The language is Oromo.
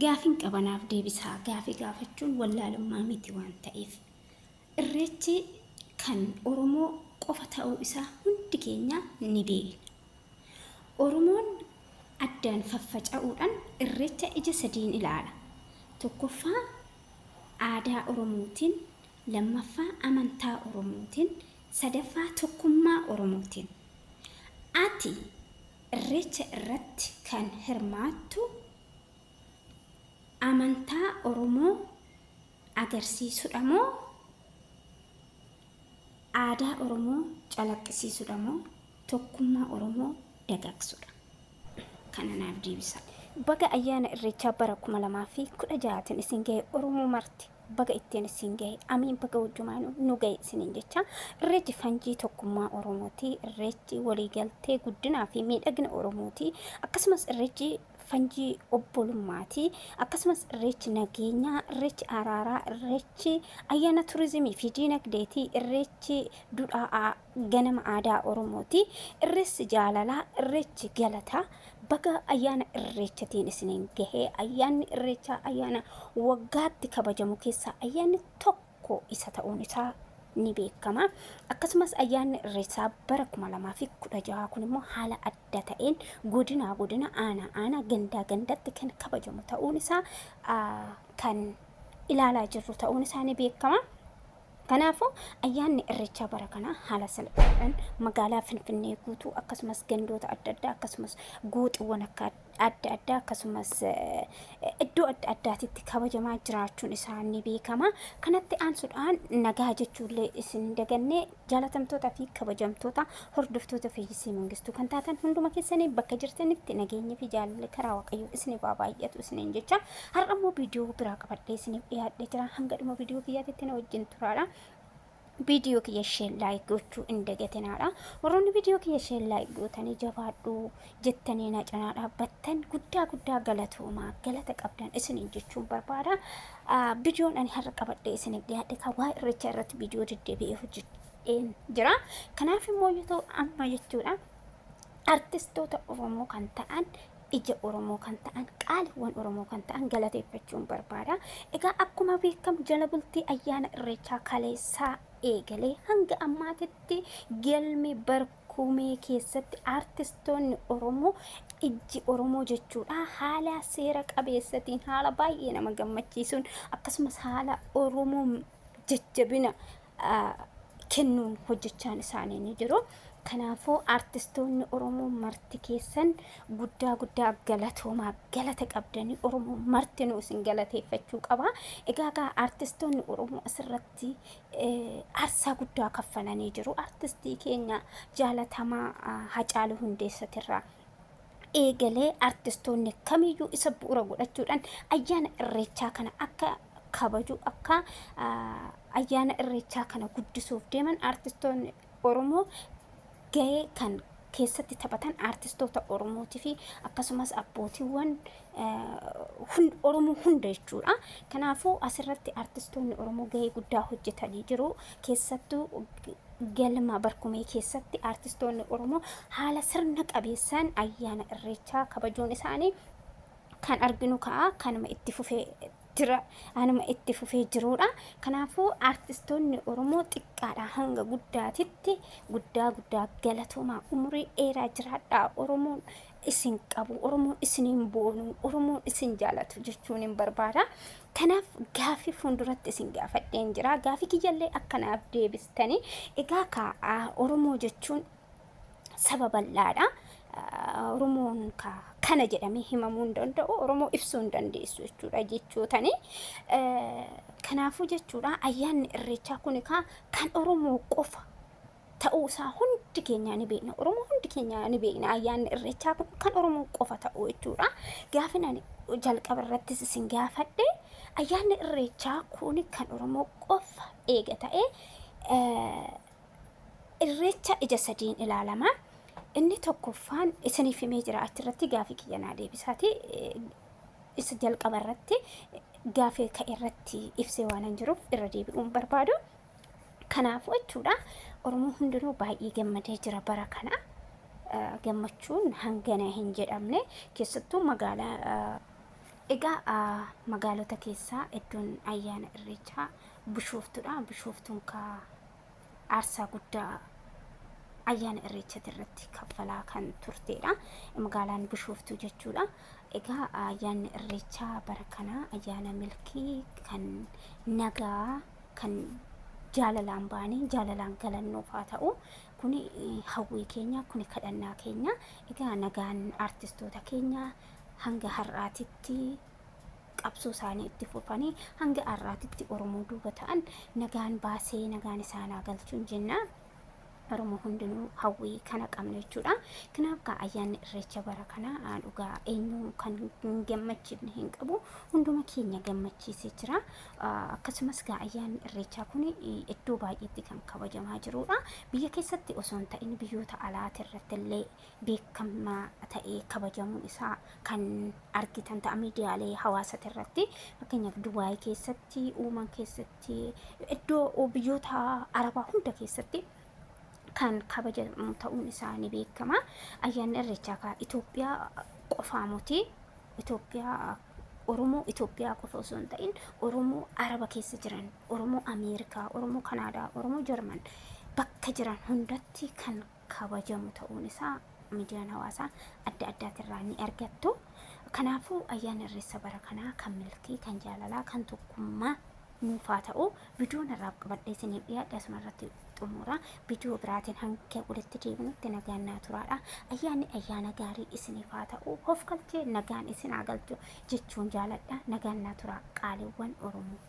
Gaafin qaba naaf deebisaa gaafii gaafachuun wallaalummaa miti waan ta'eef. Irreechi kan Oromoo qofa ta'uu isaa hundi keenya ni beekna. Oromoon addaan faffaca'uudhaan Irreecha ija sadiin ilaala. Tokkoffaa aadaa Oromootiin, lammaffaa amantaa Oromootiin, sadaffaa tokkummaa Oromootiin. Ati Irreecha irratti kan hirmaattu amantaa Oromoo agarsiisudha moo aadaa Oromoo calaqqisiisudha moo tokkummaa Oromoo dagaagsudha? Kana naaf deebisaa. Baga ayyaana Irreechaa bara 2016tin isin gahe Oromoo marti. Baga ittiin isin gahe. Amiin baga wajjumaanuu nu gahe isiniin jecha. Irreechi fanjii tokkummaa Oromooti. Irreechi waliigaltee guddinaa fi miidhagina Oromooti. Akkasumas irreechi fanjii obbolummaati. Akkasumas irreechi nageenyaa, irreechi araaraa, irreechi ayyaana turizimii fi diinagdeeti. Irreechi duudhaa ganama aadaa Oromooti. Irreessi jaalalaa, irreechi galataa. Baga ayyaana irreechatiin isiniin gahe. Ayyaanni irreechaa ayyaana waggaatti kabajamu keessaa ayyaanni tokko isa ta'uun isaa ni beekama. Akkasumas ayyaanni irreechaa bara 2016 kun immoo haala adda ta'een godinaa godina, aanaa aanaa, gandaa gandatti kan kabajamu ta'uun isaa kan ilaalaa jirru ta'uun isaa ni beekama. Kanaafuu ayyaanni Irreechaa bara kanaa haala salphaadhaan magaalaa Finfinnee guutuu akkasumas gandoota adda addaa akkasumas gooxiiwwan akka adda addaa akkasumas iddoo adda addaatitti kabajamaa jiraachuun isaa ni beekama. Kanatti aansuudhaan nagaa jechuullee isin dagannee jaalatamtoota fi kabajamtoota hordoftoota Fayyisii Mangistuu kan taatan hunduma keessanii bakka jirtanitti nageenyi fi jaalalli karaa Waaqayyoo isiniif haa baay'atu isiniin jecha har'a immoo viidiyoo biraa qabadhee isiniif dhiyaadhee jira. Hanga dhuma viidiyoo kiyyaatitti na wajjin turaadha. Viidiyoo kiyya share like gochuu hin dagatinaadha. Warroonni viidiyoo kiyya share like gootanii jabaadhu jettanii na cinaa dhaabbattan guddaa guddaa galatoomaa galata qabdan isiniin jechuun barbaada. Viidiyoon ani har'a qabadhee isiniif dhiyaadhe kan waa'ee irreechaa irratti viidiyoo deddeebi'ee hojjedheen jira. Kanaaf immoo yoo ta'u amma jechuudha artistoota Oromoo kan ta'an ija Oromoo kan ta'an qaaliiwwan Oromoo kan ta'an galateeffachuun barbaada. Egaa akkuma beekamu jala bultii ayyaana irreechaa kaleessaa eegalee hanga ammaatitti galmi barkumee keessatti artistoonni Oromoo ijji Oromoo jechuudha haala seera qabeessatiin haala baay'ee nama gammachiisuun akkasumas haala Oromoo jajjabina kennuun hojjechaan isaanii ni jiru. Kanaafuu artistoonni Oromoo marti keessan guddaa guddaa galatoomaa galata qabdanii Oromoo marti nu isin galateeffachuu qaba. Egaa gaa artistoonni Oromoo asirratti aarsaa guddaa kaffalanii jiru. Artistii keenya jaalatamaa Hacaaluu Hundeessatirraa eegalee artistoonni kamiyyuu isa bu'uura godhachuudhaan ayyaana irreechaa kana akka kabaju akka ayyaana irreechaa kana guddisuuf deeman artistoonni Oromoo gahee kan keessatti taphatan artistoota Oromootii fi akkasumas abbootiiwwan Oromoo hunda jechuudha. Kanaafuu asirratti artistoonni Oromoo gahee guddaa hojjetanii jiru. Keessattuu galma barkumee keessatti artistoonni Oromoo haala sirna qabeessaan ayyaana irreechaa kabajuun isaanii kan arginu ka'a kanuma itti fufee jira anuma itti fufee jiruudha. Kanaafuu artistoonni Oromoo xiqqaadhaa hanga guddaatitti guddaa guddaa galatoomaa umurii dheeraa jiraadhaa Oromoon isin qabu Oromoon isiniin boonu Oromoon isin jaalatu jechuun hin barbaada. Kanaaf gaafii fuulduratti isin gaafadheen jira. Gaafii kiyyallee akkanaaf deebistanii egaa ka Oromoo jechuun saba bal'aadha. Oromoon kana jedhamee himamuu hin danda'u. Oromoo ibsuu hin dandeessu jechuudha jechootani. Kanaafuu jechuudha ayyaanni irreechaa kun kan Oromoo qofa ta'uu isaa hundi keenyaa ni beekna. Oromoo hundi keenyaa ni beekna. Ayyaanni irreechaa kun kan Oromoo qofa ta'uu jechuudha. Gaafin ani jalqaba irrattis isin gaafadhe ayyaanni irreechaa kun kan Oromoo qofa eega ta'e irreecha ija sadiin ilaalama. Inni tokkoffaan isiniif himee jira achirratti gaafii kiyya naa deebisaati. Isa jalqaba irratti gaafii ka'e irratti ibsee waan hin jiruuf irra deebi'uun barbaadu. Kanaafuu jechuudha Oromoo hundinuu baay'ee gammadee jira bara kana. Gammachuun hangana hin jedhamne keessattuu magaalaa Egaa magaalota keessaa iddoon ayyaana Irreechaa Bishooftuudha. Bishooftuun ka aarsaa guddaa ayyaana Irreechati irratti kaffalaa kan turteedha. Magaalaan Bishooftuu jechuudha. Egaa ayyaanni Irreechaa bara kana ayyaana milkii kan nagaa kan jaalalaan baanee jaalalaan galannuuf haa ta'u. Kuni hawwii keenya, kuni kadhannaa keenya. Egaa nagaan artistoota keenya hanga har'aatitti qabsoo isaanii itti fufanii hanga har'aatitti Oromoo duuba ta'an nagaan baasee nagaan isaan haa galchuun jenna. Oromoo hundinuu hawwii kana qabna jechuudha. Kanaaf gaa ayyaanni Irreecha bara kana dhugaa eenyu kan hin gammachiifne hin qabu. Hunduma keenya gammachiisee jira. Akkasumas gaa ayyaanni Irreechaa kun iddoo baay'eetti kan kabajamaa jirudha. Biyya keessatti osoo hin ta'in biyyoota alaati irratti illee beekamaa ta'ee kabajamuun isaa kan argitan ta'a miidiyaalee hawaasati irratti. Fakkeenyaaf Dubaay keessatti, Uuman keessatti, iddoo biyyoota Arabaa hunda keessatti kan kabajamu ta'uun isaa ni beekama. Ayyaanni Irreechaa kaa Itoophiyaa qofaa miti. Itoophiyaa Oromoo Itoophiyaa qofa osoo hin ta'in Oromoo Araba keessa jiran, Oromoo Ameerikaa, Oromoo Kanaadaa, Oromoo Jarman bakka jiran hundatti kan kabajamu ta'uun isaa miidiyaan hawaasaa adda addaatirraa ni argattu. Kanaafuu ayyaanni Irreessa bara kanaa kan milkii, kan jaalalaa, kan tokkummaa nuuf haa ta'u. Viidiyoon har'aaf qabadhee isiniif dhiyaadhe asuma irratti xumura. Viidiyoo biraatiin hanga walitti deebinutti nagaan naa turaadha. Ayyaanni ayyaana gaarii isiniif haa ta'u. Hof galchee nagaan isin haa galchu jechuun jaaladha. Nagaan naa turaa qaaliiwwan Oromoo.